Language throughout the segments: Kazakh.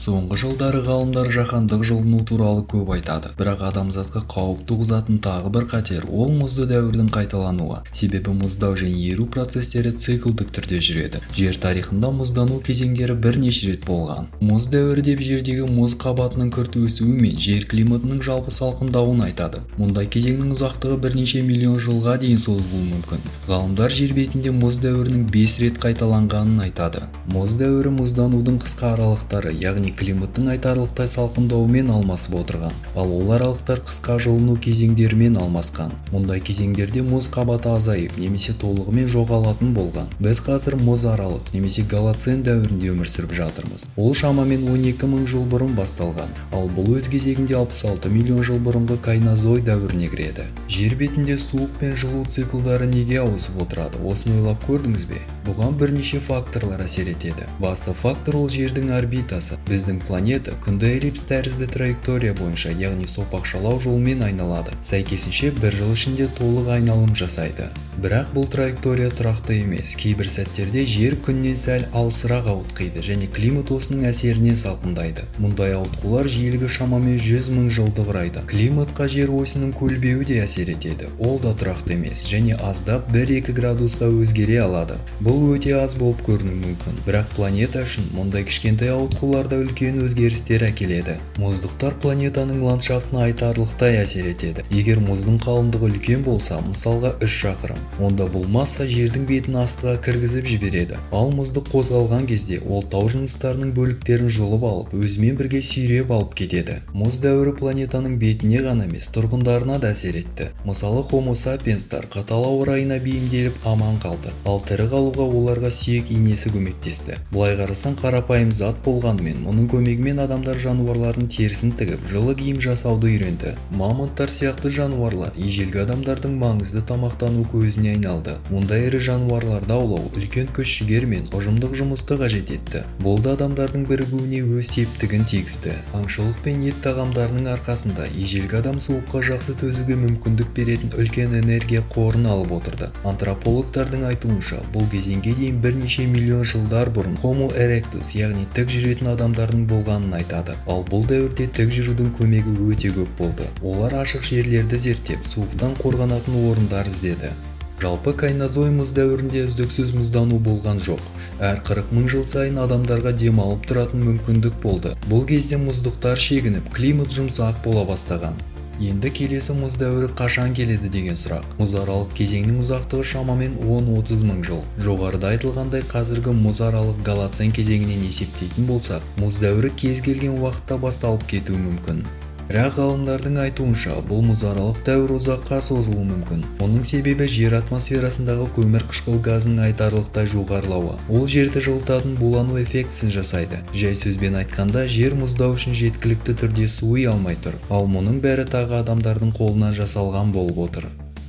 Соңғы жылдары ғалымдар жаһандық жылыну туралы көп айтады. Бірақ адамзатқа қауіп туғызатын тағы бір қатер – ол мұзды дәуірдің қайталануы. Себебі мұздау және еру процестері циклдік түрде жүреді. Жер тарихында мұздану кезеңдері бірнеше рет болған. Мұз дәуірі деп жердегі мұз қабатының күрт өсуі мен жер климатының жалпы салқындауын айтады. Мұндай кезеңнің ұзақтығы бірнеше миллион жылға дейін созылуы мүмкін. Ғалымдар жер бетінде мұз дәуірінің 5 рет қайталанғанын айтады. Мұз дәуірі мұзданудың қысқа аралықтары, яғни климаттың айтарлықтай салқындауымен алмасып отырған. Ал ол аралықтар қысқа жылыну кезеңдерімен алмасқан. Мұндай кезеңдерде мұз қабаты азайып немесе толығымен жоғалатын болған. Біз қазір мұз аралық немесе голоцен дәуірінде өмір сүріп жатырмыз. Ол шамамен 12 мың жыл бұрын басталған. Ал бұл өз кезегінде 66 миллион жыл бұрынғы кайнозой дәуіріне кіреді. Жер бетінде суық пен жылу циклдары неге ауысып отырады? Осыны ойлап көрдіңіз бе? Бұған бірнеше факторлар әсер етеді. Басты фактор – ол жердің орбитасы. Біздің планета күнді эллипс тәрізді траектория бойынша, яғни сопақшалау жолмен айналады. Сәйкесінше, бір жыл ішінде толық айналым жасайды. Бірақ бұл траектория тұрақты емес. Кейбір сәттерде жер күннен сәл алысырақ ауытқиды және климат осының әсерінен салқындайды. Мұндай ауытқулар жиілігі шамамен 100 мың жылды құрайды. Климатқа жер осінің көлбеуі де әсер етеді. Ол да тұрақты емес және аздап 1-2 градусқа өзгере алады. Бұл өте аз болып көрінуі мүмкін, бірақ планета үшін мұндай кішкентай ауытқулар да үлкен өзгерістер әкеледі. Мұздықтар планетаның ландшафтына айтарлықтай әсер етеді. Егер мұздың қалыңдығы үлкен болса, мысалға, 3 шақырым, онда бұл масса жердің бетін астыға кіргізіп жібереді. Ал мұздық қозғалған кезде ол тау жыныстарының бөліктерін жұлып алып, өзімен бірге сүйреп алып кетеді. Мұз дәуірі планетаның бетіне ғана емес, тұрғындарына да әсер етті. Мысалы, Homo sapienстар қатал ауа райына бейімделіп, аман қалды. Ал тірі қалуға оларға сүйек инесі көмектесті. Былай қарасаң, қарапайым зат болғанымен, мұның көмегімен адамдар жануарлардың терісін тігіп, жылы киім жасауды үйренді. Мамонттар сияқты жануарлар ежелгі адамдардың маңызды тамақтану көзіне айналды. Мұндай ірі жануарларды аулау үлкен күш-жігер мен ұжымдық жұмысты қажет етті. Бұл да адамдардың бірігуіне өз септігін тигізді. Аңшылық пен ет тағамдарының арқасында ежелгі адам суыққа жақсы төзуге мүмкіндік беретін үлкен энергия қорын алып отырды. Антропологтардың айтуынша, бұл кезеңге дейін бірнеше миллион жылдар бұрын Homo erectus, яғни тік жүретін адамдардың болғанын айтады. Ал бұл дәуірде тік жүрудің көмегі өте көп болды. Олар ашық жерлерді зерттеп, суықтан қорғанатын орындар іздеді. Жалпы, кайнозой мұз дәуірінде үздіксіз мұздану болған жоқ. Әр 40 мың жыл сайын адамдарға демалып тұратын мүмкіндік болды. Бұл кезде мұздықтар шегініп, климат жұмсақ бола бастаған. Енді келесі мұз дәуірі қашан келеді деген сұрақ. Мұз аралық кезеңнің ұзақтығы шамамен 10-30 мың жыл. Жоғарыда айтылғандай, қазіргі мұз аралық голоцен кезеңінен есептейтін болсақ, мұз дәуірі кез келген уақытта басталып кетуі мүмкін. Бірақ ғалымдардың айтуынша, бұл мұзаралық дәуір ұзаққа созылуы мүмкін. Мұның себебі жер атмосферасындағы көмірқышқыл газының айтарлықтай жоғарылауы. Ол жерді жылытатын булану эффектісін жасайды. Жай сөзбен айтқанда, жер мұздау үшін жеткілікті түрде суи алмай тұр. Ал мұның бәрі тағы адамдардың қолынан жасалған болып отыр.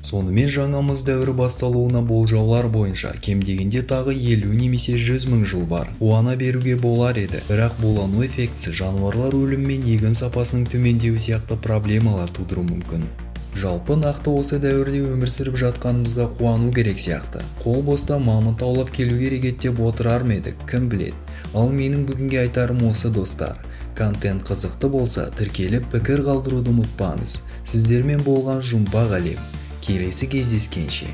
Сонымен, жаңа мұз дәуірі басталуына болжаулар бойынша кем дегенде тағы 50 немесе 100 мың жыл бар. Қуана беруге болар еді, бірақ булану эффектісі жануарлар өлімі мен егін сапасының төмендеуі сияқты проблемалар тудыруы мүмкін. Жалпы, нақты осы дәуірде өмір сүріп жатқанымызға қуану керек сияқты. Қол боста мамонт аулап келу керек еді деп отырар ма едік, кім біледі. Ал менің бүгінге айтарым осы, достар. Контент қызықты болса, тіркеліп, пікір қалдыруды ұмытпаңыз. Сіздермен болған Жұмбақ Әлем. Келесі кездескенше.